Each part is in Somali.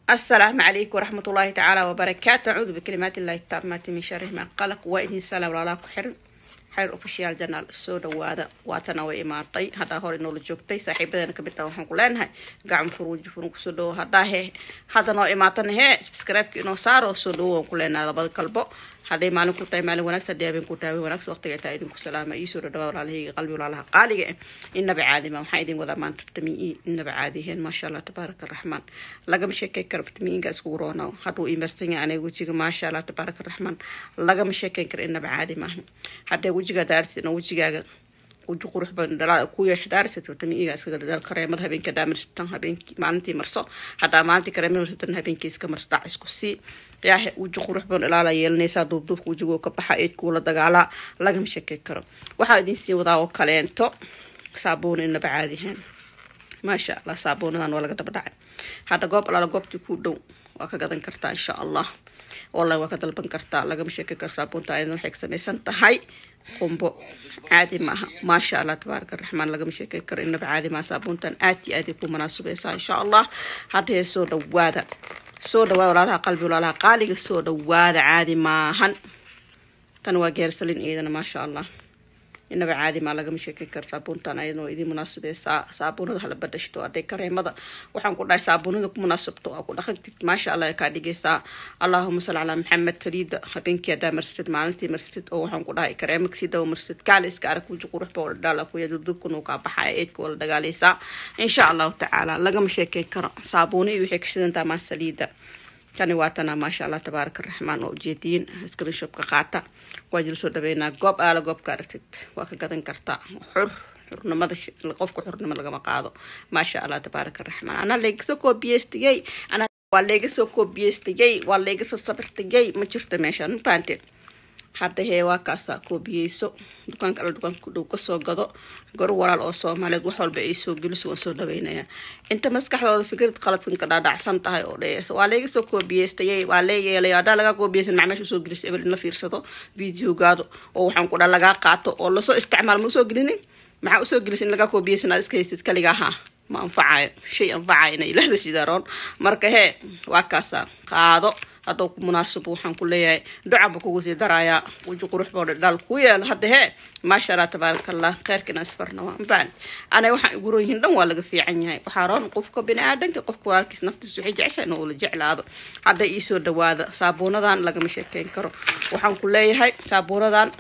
Asalaamu calaykum waraxmatullaahi tacaala wabarakaatu. Acuudu bikalimaati illahi taamaati min shari maa qalaq. Waa idin salaam, walaalaha ku xiran Xayr Official Channel, soo dhawaada. Waatana way imaatay. Haddaa hore noola joogtay, saaxiibadeena kamid ah, waxaan ku leenahay gacan furuuji furun kusoo dhawo. Haddaa he hadda noo imaatana, hee subscribe-ka inoo saaro oo soo dhawo waan ku leenahay labada kalbo. Hadday maalin ku tahay, maalin wanaagsan. Hadday habeen ku tahay, habeen wanaagsan. Waqtiga taa idinku salaama. Iisoo dhadhawaa, walaalahayga qalbi, walaalaha qaaliga ah. Inaba caadi ma waxaan idin wadaa maanta vitamin E inaba caadi ahayn. Maasha Allah, tabaaraka Raxmaan, lagama sheekeyn karo. Vitamin E-ga iskugu roonaaw hadduu imarsan yahay aniga wejiga. Maasha Allah, tabaaraka Raxmaan, lagama sheekeyn karo. Inaba caadi maaha. Hadday wejiga daartid inuu wejigaaga weji qurux badan dhalaal ku yeesho daartid, vitamin E-ga iskaga dadaal. Kareemada habeenkii haddaa marsatan, habeenkii maalintii marso. Haddaa maalintii kareemada marsatan, habeenkii iska marso, dhac isku sii yaahe. Weji qurux badan ilaala yeelanaysaa, duubduubka wejigoo ka baxa, eedkuu la dagaalaa. Lagama sheekey karo. Waxaa idin sii wadaa oo kaleento saabuun inaba caadi ahayn. Maasha Allah, saabuunadan waa laga daba dhacay. Hadda goob alaala goobtii ku dhow waa ka gadan kartaa, insha Allah. Online waa ka dalban kartaa. Lagama sheekey karo. Saabuunta ayadan waxay ka samaysan tahay qumbo, caadi maaha. Maasha Allah, tabaaraka Raxmaan, lagama sheekey karo. Inaba caadi maaha. Saabuuntan aad iyo aad ay ku munaasubaysaa, insha Allah. Hadda soo dhawaada, soo dhawaada, walaalaha qalbi, walaalaha qaaliga, soo dhawaada. Caadi maahan. Tan waa geersalin iyadana. Maasha Allah, inaba caadi maa, lagama sheekey karo. Saabuuntan ayadana waa idiin munaasabeysaa. Saabuunada hala badhashto. Hadday kareemada, waxaan ku dhahay, saabuunada ku munaasabto waa ku dhaqantid, maasha Allah kaa dhigaysaa. Allahuma salli calaa Maxamed. Saliida habeenkii haddaa marsatid, maalintii marsatid, oo waxaan ku dhahay kareema kasii dawa marsatid, kaale iska arag, weji qurux ba wala dhaala kuya, dubdubkuna uu kaa baxaya, eedka wala dagaalaysaa, insha Allahu tacaala. Lagama sheekeyn karo. Saabuuni iyo waxay ka shidantaa maa saliida. Tani waa tana. Maasha Allah, tabaaraka Raxmaan, oo ujeediyin. Screenshot-ka qaata. Waa jila soo dhaweynaa. Goob aala goobka aragtid waa ka gadan kartaa. Xur xurnimada qofka xurnimo lagama qaado. Maasha Allah, tabaaraka Raxmaan. Anaa layga soo koobiyeystayay, anaa waa layga soo koobiyeystayay, waa layga soo sabirtayay. Ma jirto meeshaan, ma fahanteen? Hadda hee waa kaasaa. Koobiyeyso, dukaanka alla dukaanka ku dhow kasoo gado. Garo walaal oo Soomaaliyeed wax walba ay soo geliso waan soo dhaweynayaa. Inta maskaxdooda fikrad qaladkan ka dhaadhacsan tahay oo dhees waa layga soo koobiyeystayay, waa lee yeelay. Haddaa lagaa koobiyeysan, macmeesha usoo gelisay ebel in la fiirsado videogaado oo waxaan ku dha lagaa qaato oo lasoo isticmaal, ma usoo gelinin? Maxaa usoo gelisay in lagaa koobiyeysan? Aad iska haystid kaligaa ha ma anfacayo shay anfacayo ina ilaahda sidaroon. Marka hee waa kaasaa. Qaado hadduu ku munaasabo. Waxaan ku leeyahay ducanba kugu sii darayaa, weji qurux boo dhal ku yeelo. Hadda hee, maasha Allah, tabaaraka Allah, kheyrka inaan isfarna waa mafahant. Ana waxaan igu roon yihiin dhan waa laga fiican yahay. Waxaa roon qofka bini aadanka, qofka walaalkiis naftiisa waxay jeceshahay inuu la jeclaado. Hadda iisoo dhawaada. Saabuunadan lagama sheekeyn karo. Waxaan ku leeyahay saabuunadan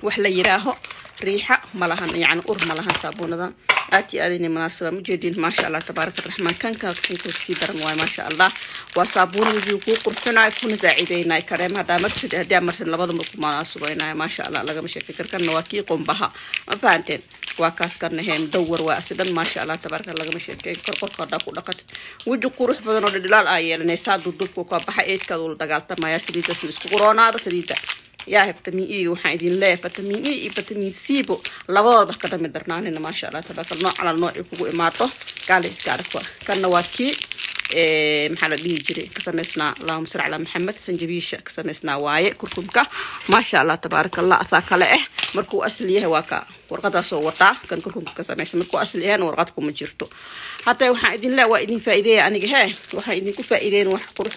wax la yiraaho riixa ma lahan, yacni ur ma lahan. Saabuunadan aad iyo aad inay munaasaba mujeediin. Maasha Allah, tabaaraka Raxmaan. Kanka kanka sii daran waayo. Maasha Allah, waa saabuun wejiga kuu qurxinayo kuna saaciideynay. Kareem haddaa marsid, haddii marsid, labadaba ku munaasubaynayo. Maasha Allah, lagama sheekay kar. Kanna waa kii qumbaha, ma fahanteen? Waa kaas. Kana hee mudawar waa asidan. Maasha Allah, tabaaraka, lagama sheekeyn kar. Qofka haddaa ku dhaqatid, weji qurux badan oo dhidhilaal aa yeelanaysaa, dudubka ka baxa, eedkaada ula dagaaltamaya. Saliidaas la isku quroonaada. Saliida yaa vitamin E, waxaan idin leeyahay vitamin E iyo vitamin C bo labadooda ka dhami darnaanina. Maasha Allah, tabaaraka, nooc ala noocii kugu imaato, gaali iska arag. Kanna waa kii, maxaa la dhihi jiray, ka samaysnaa, allahuma salli calaa Maxamed, sanjabiisha ka samaysnaa waaye, kurkumka. Maasha Allah, tabaaraka Allah. Asaa kale ah markuu asli yahay waa ka warqadaasoo wataa. Kan kurkumka ka samaysan markuu asli yahayna warqad kuma jirto. Hadda waxaan idin leeyahay waa idin faa'iideeya. Aniga hee waxaan idinku faa'iideyn wax qurux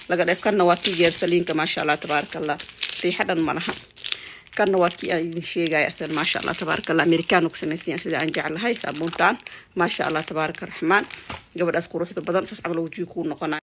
laga dheef. Kanna waa kii jeersaliinka. Maasha Allah, tabaaraka Allah, riixa dhan ma laha. Kanna waa kii aan idin sheegaya asan. Maasha Allah, tabaaraka Allah, Amerikaano ku samaysan yahay, sida aan jeclahay saabuuntan. Maasha Allah, tabaaraka Raxmaan. Gabadhaas quruxda badan saas camal wajiga kuu noqonaya.